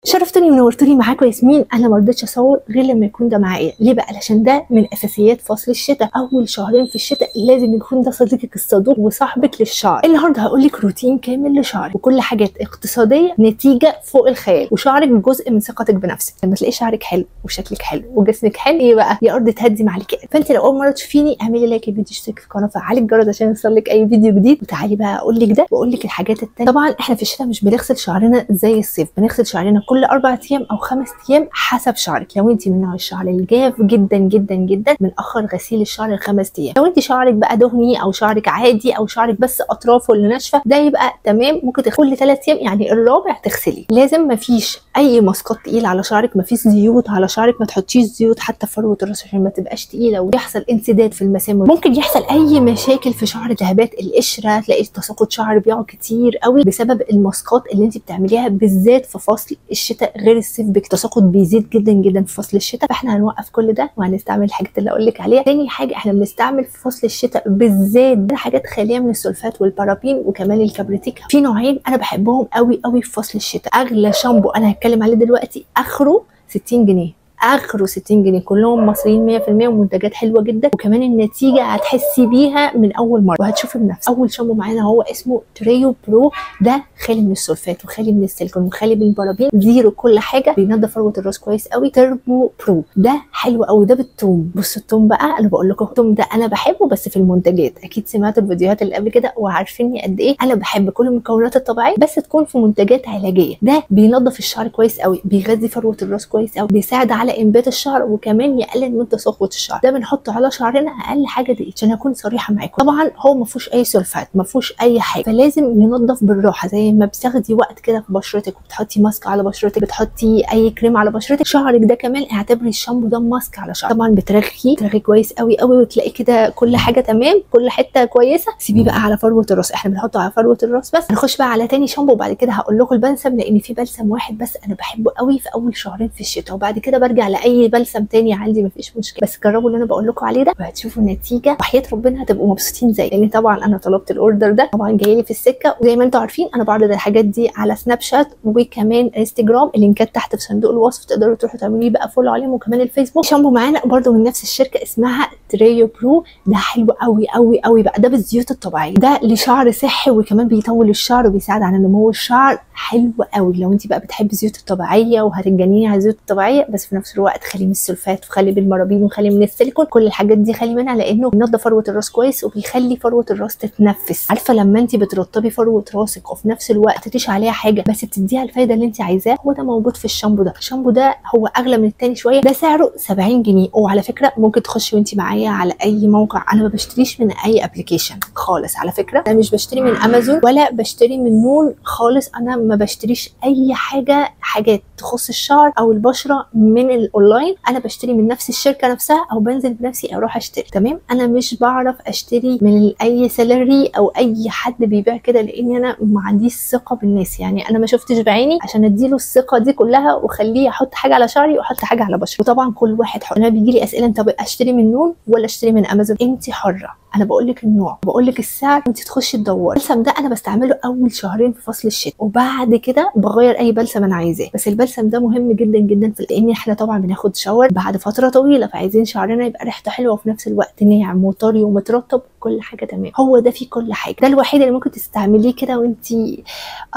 شرفتوني ونورتوني، معاكم ياسمين. انا ما رضيتش اصور غير لما يكون ده معايا. ليه بقى؟ علشان ده من اساسيات فصل الشتاء. اول شهرين في الشتاء لازم يكون ده صديقك الصدوق وصاحبك للشعر. النهارده هقول لك روتين كامل لشعرك وكل حاجات اقتصادية، نتيجة فوق الخيال، وشعرك جزء من ثقتك بنفسك. لما تلاقي شعرك حلو وشكلك حلو وجسمك حلو، ايه بقى يا ارض تهدي معاكي. فانت لو اول مرة تشوفيني اعملي like الفيديو، اشتركي في القناة، فعلي الجرس عشان يوصلك اي فيديو جديد. وتعالي بقى اقول لك ده واقول لك الحاجات التانية. طبعا احنا في الشتاء مش بنغسل شعرنا زي الصيف، بنغسل شعرنا كل 4 ايام او 5 ايام حسب شعرك. لو انت من نوع الشعر الجاف جدا جدا جدا بنأخر غسيل الشعر ل5 ايام. لو انت شعرك بقى دهني او شعرك عادي او شعرك بس اطرافه اللي ناشفة، ده يبقى تمام، ممكن كل 3 ايام يعني الرابع تغسلي. لازم مفيش اي ماسكات تقيلة على شعرك، مفيش زيوت على شعرك، ما تحطيش زيوت حتى في فروه الراس عشان ما تبقاش تقيلة ويحصل انسداد في المسام. ممكن يحصل اي مشاكل في شعر، التهابات القشرة، تلاقي تساقط شعر بيقع كتير قوي بسبب الماسكات اللي انت بتعمليها بالذات في فصل الشتاء غير الصيف. التساقط بيزيد جدا جدا في فصل الشتاء، فاحنا هنوقف كل ده وهنستعمل الحاجات اللي اقول لك عليها. تاني حاجة احنا بنستعمل في فصل الشتاء بالذات حاجات خالية من السلفات والبارابين وكمان الكبريتيك. في نوعين انا بحبهم قوي قوي في فصل الشتاء. اغلى شامبو انا هتكلم عليه دلوقتي اخره 60 جنيه، اخره 60 جنيه، كلهم مصريين 100% ومنتجات حلوة جدا، وكمان النتيجة هتحسي بيها من اول مرة وهتشوفي بنفسك. اول شامبو معانا هو اسمه تريو برو، ده خالي من السلفات وخالي من السيليكون وخالي من البارابين، zero كل حاجة، بينضف فروه الراس كويس قوي. تربو برو ده حلو قوي، ده بالثوم. بصوا الثوم بقى، انا بقول لكم الثوم ده انا بحبه بس في المنتجات، اكيد سمعتوا الفيديوهات اللي قبل كده وعارفيني قد ايه انا بحب كل المكونات الطبيعية بس تكون في منتجات علاجية. ده بينضف الشعر كويس قوي، بيغذي فروه الراس كويس قوي، بيساعد على انبات الشعر وكمان يقلل من تساقط الشعر. ده بنحطه على شعرنا اقل حاجة دقيقة عشان اكون صريحه معاكم. طبعا هو ما فيهوش اي سلفات، ما فيهوش اي حاجة، فلازم ينضف بالراحة. زي ما بتاخدي وقت كده في بشرتك وبتحطي ماسك على بشرتك، بتحطي اي كريم على بشرتك، شعرك ده كمان اعتبري الشامبو ده ماسك على شعرك. طبعا بترغي كويس قوي قوي وتلاقي كده كل حاجة تمام، كل حتة كويسة. سيبيه بقى على فروه الراس، احنا بنحطه على فروه الراس بس. هنخش بقى على تاني شامبو وبعد كده هقول لكم البلسم، لان في بلسم واحد بس انا بحبه قوي في اول شهرين في الشتاء، وبعد كده برجع لاي بلسم تاني عندي مفيش مشكلة. بس جربوا اللي انا بقول لكم عليه ده وهتشوفوا النتيجة، وحياه ربنا هتبقوا مبسوطين زي، لان طبعا انا طلبت ال order ده طبعا جاي لي في السكة. وزي ما انتم عارفين انا بعرض الحاجات دي على سناب شات وكمان انستجرام، اللينكات تحت في صندوق الوصف تقدروا تروحوا تعملوا لي بقى follow عليهم، وكمان الفيسبوك. شامبو معانا برده من نفس الشركة اسمها تريو برو، ده حلو قوي قوي قوي بقى، ده بالزيوت الطبيعية، ده لشعر صحي وكمان بيطول الشعر وبيساعد على نمو الشعر، حلو قوي. لو انت بقى بتحبي الزيوت الطبيعية وهتتجنني على الزيوت الطبيعية، بس في نفس الوقت خلي من السلفات وخلي بالمرابين وخلي من السيليكون، كل الحاجات دي خلي منها، لانه بينضف فروه الراس كويس وبيخلي فروه الراس تتنفس. عارفه لما انت بترطبي فروه راسك وفي نفس الوقت تديش عليها حاجة بس بتديها الفايدة اللي انت عايزاها، هو ده موجود في الشامبو ده. الشامبو ده هو اغلى من التاني شوية، ده سعره 70 جنيه. وعلى فكرة ممكن تخشي وانت معايا على اي موقع، انا ما بشتريش من اي application خالص على فكرة، انا مش بشتري من امازون ولا بشتري من نون خالص، انا ما بشتريش اي حاجة حاجات تخص الشعر او البشرة من الاونلاين، انا بشتري من نفس الشركة نفسها او بنزل بنفسي اروح اشتري. تمام، انا مش بعرف اشتري من اي seller او اي حد بيبيع كده، لاني انا ما عنديش ثقة بالناس، يعني انا ما شفتش بعيني عشان اديله الثقة دي كلها واخليه يحط حاجة على شعري واحط حاجة على بشرتي. وطبعا كل واحد حر. انا بيجي لي اسئلة طب اشتري من نون ولا اشتري من امازون؟ انت حره، انا بقول لك النوع، بقول لك السعر، وانت تخشي تدوري. البلسم ده انا بستعمله اول شهرين في فصل الشتاء، وبعد كده بغير اي بلسم انا عايزاه. بس البلسم ده مهم جدا جدا في، لان احنا طبعا بناخد shower بعد فترة طويلة، فعايزين شعرنا يبقى ريحته حلوة وفي نفس الوقت ناعم وطري ومترطب، كل حاجة تمام. هو ده فيه كل حاجة، ده الوحيد اللي ممكن تستعمليه كده وانت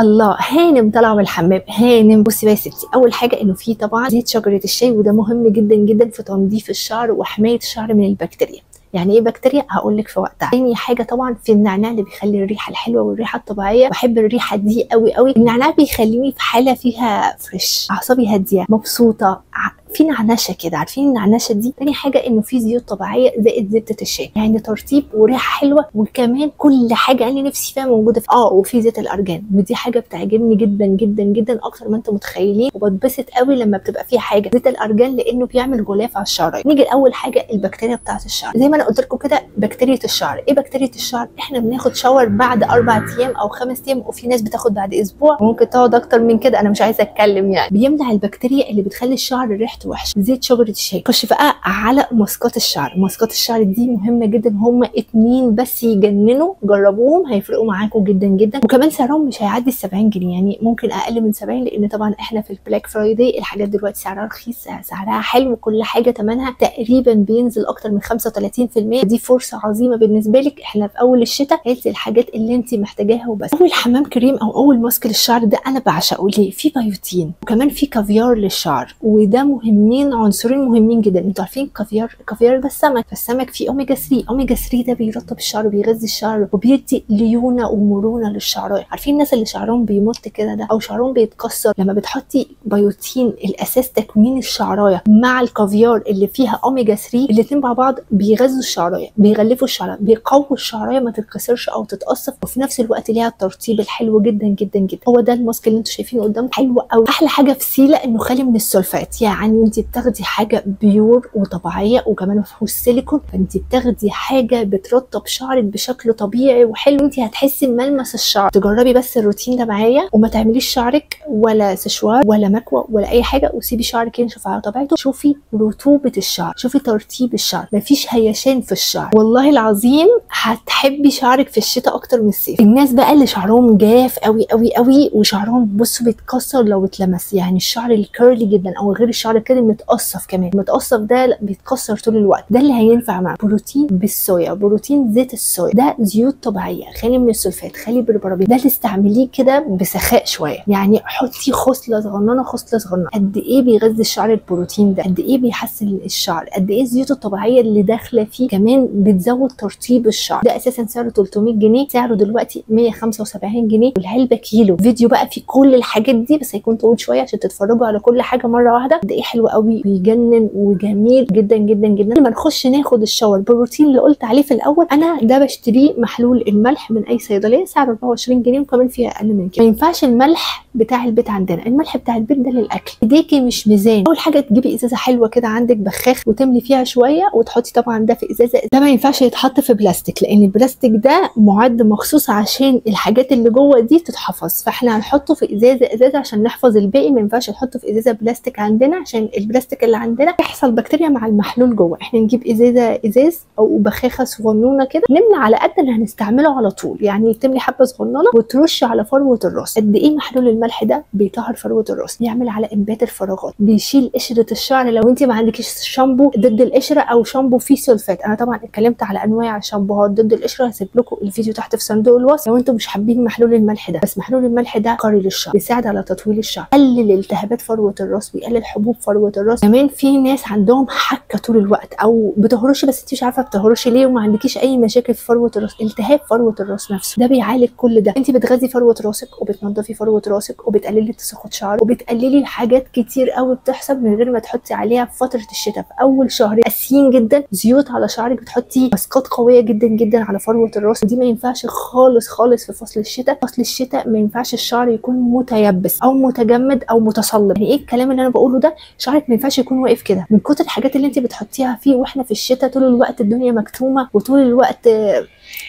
الله هانم طالعه من الحمام هانم. بصي بقى يا ستي، اول حاجة انه فيه طبعا زيت شجرة الشاي، وده مهم جدا جدا في تنظيف الشعر وحماية الشعر من البكتيريا. يعني ايه بكتيريا؟ هقول لك في وقتها. تاني حاجة طبعا في النعناع اللي بيخلي الريحة الحلوة والريحه الطبيعية، بحب الريحة دي قوي قوي. النعناع بيخليني في حاله فيها fresh، اعصابي هادية، مبسوطة، في نعنشه كده، عارفين النعنشه دي. تاني حاجة انه في زيوت طبيعية زائد زبدة الشاي، يعني ترطيب وريحه حلوة، وكمان كل حاجة انا نفسي فيها موجودة في وفي زيت الارجان، ودي حاجة بتعجبني جدا جدا جدا اكتر ما انتم متخيلين، وبتبسط قوي لما بتبقى في حاجة زيت الارجان لانه بيعمل غلاف على الشعر. نيجي لاول حاجة البكتيريا بتاعه الشعر. زي ما انا قلت لكم كده بكتيريا الشعر. ايه بكتيريا الشعر؟ احنا بناخد shower بعد 4 ايام او 5 ايام، وفي ناس بتاخد بعد اسبوع، وممكن تقعد اكتر من كده، انا مش عايزه اتكلم يعني. بيمنع البكتيريا اللي بتخلي الشعر ريحته ريحته وحشة. زيت شجرة الشاي. خش بقى على ماسكات الشعر. ماسكات الشعر دي مهمة جدا، هما 2 بس يجننوا، جربوهم هيفرقوا معاكم جدا جدا، وكمان سعرهم مش هيعدي 70 جنيه، يعني ممكن اقل من 70، لان طبعا احنا في ال Black Friday الحاجات دلوقتي سعرها رخيص، سعرها حلو، كل حاجة ثمنها تقريبا بينزل اكتر من 35%. دي فرصة عظيمة بالنسبة لك، احنا في اول الشتاء هاتي الحاجات اللي انت محتاجاها وبس. اول حمام كريم او اول ماسك للشعر ده انا بعشقه، ليه؟ في بيوتين وكمان في كافيار للشعر، وده مهمين، عنصرين مهمين جدا. انتوا عارفين كافيار، الكافيار ده السمك، فالسمك فيه اوميجا 3، اوميجا 3 ده بيرطب الشعر وبيغذي الشعر وبيدي ليونه ومرونه للشعر. عارفين الناس اللي شعرهم بيمط كده ده او شعرهم بيتكسر، لما بتحطي بيوتين الاساس تكوين الشعرايه مع الكافيار اللي فيها اوميجا 3، الاثنين مع بعض بيغذوا الشعرايه، بيغلفوا الشعرايه، بيقووا الشعرايه ما تتكسرش او تتقصف، وفي نفس الوقت ليها الترطيب الحلو جدا جدا جدا. هو ده الماسك اللي انتوا شايفينه قدامكم، حلو قوي. احلى حاجة في سيلا انه خالي من السلفات، يعني انت بتاخدي حاجة pure وطبيعيه وكمان ما فيهوش سيليكون، فانت بتاخدي حاجة بترطب شعرك بشكل طبيعي وحلو، انت هتحسي بملمس الشعر. تجربي بس الروتين ده معايا وما تعمليش شعرك ولا سشوار ولا مكوى ولا اي حاجة، وسيبي شعرك ينشف على طبيعته. شوفي رطوبة الشعر، شوفي ترطيب الشعر، مفيش هيشان في الشعر، والله العظيم هتحبي شعرك في الشتاء اكتر من الصيف. الناس بقى اللي شعرهم جاف قوي قوي قوي وشعرهم بصوا بيتكسر لو اتلمس، يعني الشعر ال curly جدا او غير الشعر كده متقصف، كمان متقصف ده بيتكسر طول الوقت، ده اللي هينفع معاه بروتين بالصويا، بروتين زيت الصويا، ده زيوت طبيعية خالي من السلفات، خالي بالبرابين، ده اللي استعمليه كده بسخاء شوية، يعني حطي خصلة صغننه خصلة صغننه. قد ايه بيغذي الشعر البروتين ده، قد ايه بيحسن الشعر، قد ايه الزيوت الطبيعية اللي داخله فيه كمان بتزود ترطيب الشعر. ده اساسا سعره 300 جنيه، سعره دلوقتي 175 جنيه، والعلبه كيلو. فيديو بقى فيه كل الحاجات دي بس هيكون طويل شوية عشان تتفرجوا على كل حاجة مرة واحدة. قد ايه حلو قوي، بيجنن وجميل جدا جدا جدا. لما نخش ناخد ال shower بالروتين اللي قلت عليه في الاول، انا ده بشتريه محلول الملح من اي صيدلية، سعره 24 جنيه وكمان فيها اقل من كده. ما ينفعش الملح بتاع البيت عندنا، الملح بتاع البيت ده للاكل، ايديكي مش ميزان. اول حاجة تجيبي ازازة حلوة كده عندك بخاخ وتملي فيها شوية وتحطي طبعا ده في ازازة، ده ما ينفعش يتحط في بلاستيك لان البلاستيك ده معد مخصوص عشان الحاجات اللي جوه دي تتحفظ، فاحنا هنحطه في ازازة ازازة عشان نحفظ الباقي. ما ينفعش نحطه في ازازة بلاستيك عندنا عشان البلاستيك اللي عندنا يحصل بكتيريا مع المحلول جوه. احنا نجيب ازازة ازاز او بخاخه صغنونه كده، نملى على قد اللي هنستعمله على طول، يعني تملي حبه صغننه وترش على فروه الراس. قد ايه محلول الملح ده بيطهر فروه الراس، بيعمل على انبات الفراغات، بيشيل قشرة الشعر لو انت ما عندكيش شامبو ضد القشرة او شامبو فيه سلفات. انا طبعا اتكلمت على انواع الشامبوهات ضد القشرة، هسيب لكم الفيديو تحت في صندوق الوصف لو انتم مش حابين محلول الملح ده. بس محلول الملح ده قري للشعر، بيساعد على تطويل الشعر، قلل التهابات فروه الراس، بيقلل حبوب فروه الراس. كمان في ناس عندهم حكه طول الوقت او بتهرشي بس انت مش عارفه بتهرشي ليه وما عندكيش اي مشاكل في فروه الراس، التهاب فروه الراس نفسه ده بيعالج كل ده. انت بتغذي فروه راسك وبتنضفي فروه راسك وبتقللي تساقط شعر وبتقللي حاجات كتير قوي بتحصل من غير ما تحطي عليها في فترة الشتاء. في اول شهر قاسيين جدا زيوت على شعرك، بتحطي ماسكات قوية جدا جدا على فروه الراس، ودي ما ينفعش خالص خالص في فصل الشتاء. فصل الشتاء ما ينفعش الشعر يكون متيبس او متجمد او متصلب. يعني ايه الكلام اللي انا بقوله ده؟ شعرك ما ينفعش يكون واقف كده من كتر الحاجات اللي انت بتحطيها فيه. واحنا في الشتاء طول الوقت الدنيا مكتومة وطول الوقت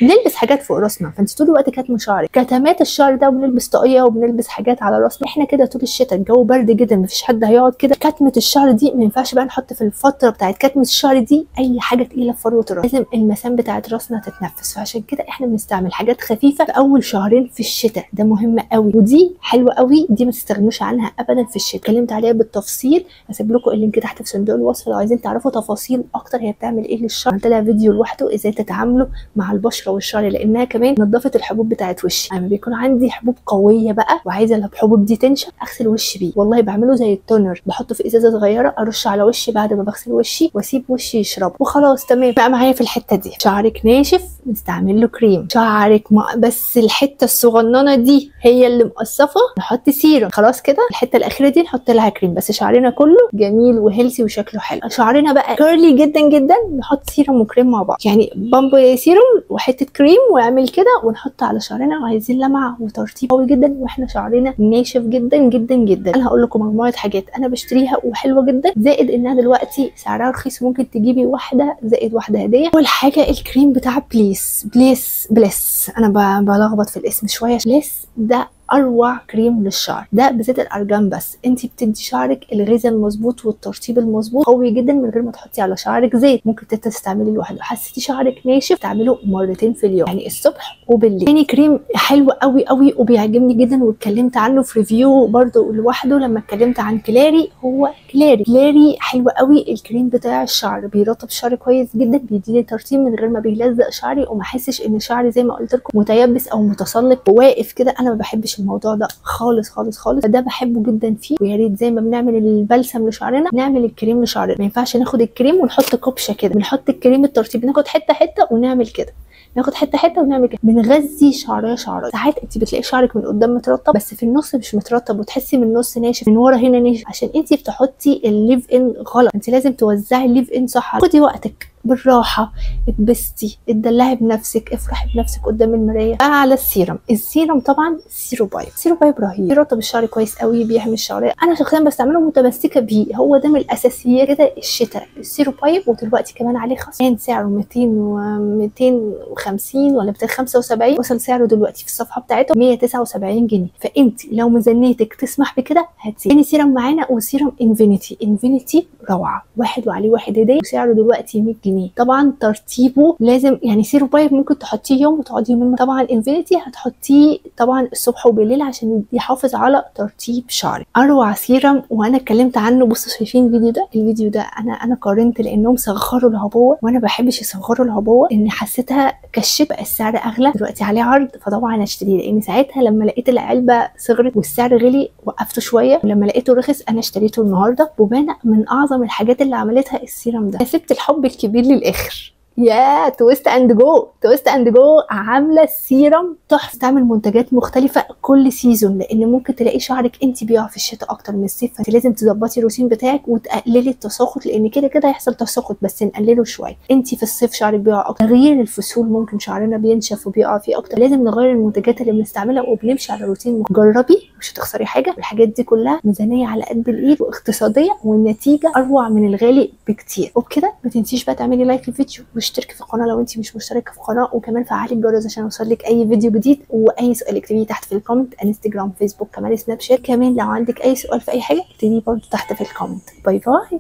بنلبس حاجات فوق راسنا، فانت طول الوقت كاتمه شعرك، كتمات الشعر ده، وبنلبس طاقية وبنلبس حاجات على راسنا. احنا كده طول الشتاء الجو برد جدا، مفيش حد هيقعد كده. كتمه الشعر دي ما ينفعش بقى نحط في الفترة بتاعت كتمه الشعر دي اي حاجة تقيلة في فروه الراس، لازم المسام بتاعت راسنا تتنفس. فعشان كده احنا بنستعمل حاجات خفيفة في اول شهرين في الشتاء، ده مهم قوي ودي حلوة قوي، دي ما تستغنوش عنها ابدا في الشتاء. اتكلمت عليها بالتفصيل، هسيب لكم ال link تحت في صندوق الوصف لو عايزين تعرفوا تفاصيل اكتر هي بتعمل ايه للشعر. عملت لها فيديو لوحده ازاي تتعاملوا مع البشرة والشعر، لانها كمان نظفت الحبوب بتاعت وشي. انا بيكون عندي حبوب قوية بقى وعايزه الحبوب دي تنشف اغسل وشي بيه، والله بعمله زي ال toner، بحطه في ازازة صغيرة ارش على وشي بعد ما بغسل وشي واسيب وشي يشربه وخلاص تمام. بقى معايا في الحتة دي شعرك ناشف نستعمل له كريم، شعرك بس الحتة الصغننه دي هي اللي مقصفه نحط سيروم، خلاص كده الحتة الاخيرة دي نحط لها كريم، بس شعرنا كله جميل و healthy وشكله حلو. شعرنا بقى curly جدا جدا نحط سيروم وكريم مع بعض، يعني pump سيروم وحتة كريم واعمل كده ونحط على شعرنا، وعايزين لمعة وترطيب قوي جدا واحنا شعرنا ناشف جدا جدا جدا. انا هقول لكم مجموعة حاجات انا بشتريها وحلوه جدا، زائد انها دلوقتي سعرها رخيص، ممكن تجيبي واحدة زائد واحدة هديه. اول حاجة الكريم بتاع بليس بليس بليس، انا بلخبط في الاسم شوية. بليس ده اروع كريم للشعر ده بزيت الارجان، بس انت بتدي شعرك الغذاء المظبوط والترطيب المظبوط قوي جدا من غير ما تحطي على شعرك زيت. ممكن تستعملي لوحده. حسيتي شعرك ناشف تعمله مرتين في اليوم، يعني الصبح وبالليل. تاني كريم حلو قوي قوي وبيعجبني جدا واتكلمت عنه في review برده لوحده لما اتكلمت عن كلاري، هو كلاري. كلاري حلو قوي الكريم بتاع الشعر، بيرطب الشعر كويس جدا، بيديني ترطيب من غير ما بيلزق شعري وما احسش ان شعري زي ما قلت لكم متيبس او متصلب وواقف كده. انا ما بحبش الموضوع ده خالص خالص خالص، فده بحبه جدا فيه. ويا ريت زي ما بنعمل البلسم لشعرنا نعمل الكريم لشعرنا. ما ينفعش ناخد الكريم ونحط كبشة كده، بنحط الكريم الترطيب ناخد حتة حتة ونعمل كده، ناخد حتة حتة ونعمل كده، بنغذي شعرية شعرية. ساعات انت بتلاقي شعرك من قدام مترطب بس في النص مش مترطب، وتحسي من النص ناشف، من ورا هنا ناشف، عشان انت بتحطي ال leave in غلط. انت لازم توزعي ال leave in صح. خدي وقتك بالراحة، اتبسطي، اتدلعي بنفسك، افرحي بنفسك قدام المراية. على السيرم، السيرم طبعا سيروبايب. سيروبايب رهيب، بيرطب الشعر كويس قوي، بيحمي الشعرية. انا شخصيا بستعمله متمسكة بيه، هو ده من الاساسيات كده الشتاء السيروبايب. ودلوقتي كمان عليه خصم، كان سعره 200 و 250 ولا 275، وصل سعره دلوقتي في الصفحة بتاعته 179 جنيه. فانت لو ميزانيتك تسمح بكده هاتي. تاني سيرم معانا وسيرم انفينيتي. انفينيتي روعه، واحد وعليه واحد هديه، وسعره دلوقتي 100 جنيه. طبعا ترتيبه لازم، يعني سيروبايب ممكن تحطيه يوم وتقعدي يومين، طبعا انفينيتي هتحطيه طبعا الصبح وبالليل عشان يحافظ على ترطيب شعرك. اروع سيرم وانا اتكلمت عنه، بصوا شايفين الفيديو ده، الفيديو ده انا قارنت لانهم صغروا العبوه، وانا ما بحبش يصغروا العبوه ان حسيتها كشت، بقى السعر اغلى دلوقتي عليه عرض، فطبعا اشتريه. لان ساعتها لما لقيت العلبة صغرت والسعر غلي وقفته شوية، ولما لقيته رخص انا اشتريته النهارده. وبانا من اعظم الحاجات اللي عملتها السيرم ده. سبت الحب الكبير للاخر، يا Twist and Go. Twist and Go عامله سيرم تحفة، تعمل منتجات مختلفة كل season، لان ممكن تلاقي شعرك انت بيقع في الشتاء اكتر من الصيف، فانت لازم تظبطي الروتين بتاعك وتقللي التساقط، لان كده كده هيحصل تساقط بس نقلله شوية. انت في الصيف شعرك بيقع اكتر، تغيير الفصول ممكن شعرنا بينشف وبيقع فيه اكتر، لازم نغير المنتجات اللي بنستعملها وبنمشي على روتين. جربي مش هتخسري حاجة. الحاجات دي كلها ميزانية على قد الايد واقتصادية، والنتيجة اروع من الغالي بكتير. وبكده ما تنسيش بقى تعملي like للفيديو واشتركي في القناة لو انت مش مشتركة في القناة، وكمان فعلي الجرس عشان يوصلك اي فيديو جديد، واي سؤال اكتبيه تحت في ال comment، انستجرام، فيسبوك، كمان سناب شات. كمان لو عندك اي سؤال في اي حاجة اكتبيه برده تحت في ال comment. bye bye.